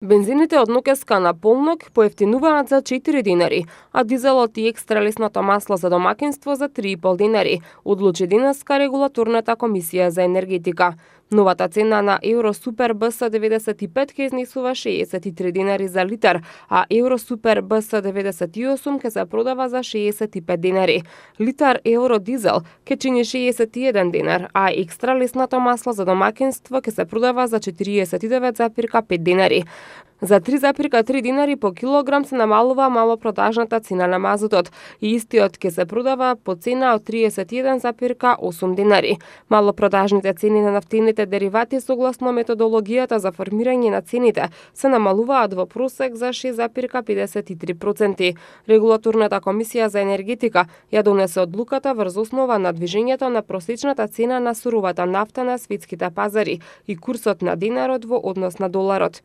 Бензините од Нокеска на полнок поевтинуваат за 4 динари, а дизелот и екстра лесното масло за домакинство за 3,5 динари, одлучи денеска регулаторната комисија за енергетика. Новата цена на Евросупер БС 95 ќе изнесува 63 динари за литар, а Евросупер БС 98 ќе се продава за 65 динари. Литар Евродизел ќе чини 61 динар, а екстра лесното масло за домакинство ќе се продава за 49,5 динари. За 3,3 динари по килограм се намалува малопродажната цена на мазутот и истиот ќе се продава по цена од 31,8 динари. Малопродажните цени на нафтените деривати согласно методологијата за формирање на цените се намалуваат во просек за 6,53%. Регулаторната комисија за енергетика ја донесе одлуката врз основа на движењето на просечната цена на суровата нафта на светските пазари и курсот на динарот во однос на доларот.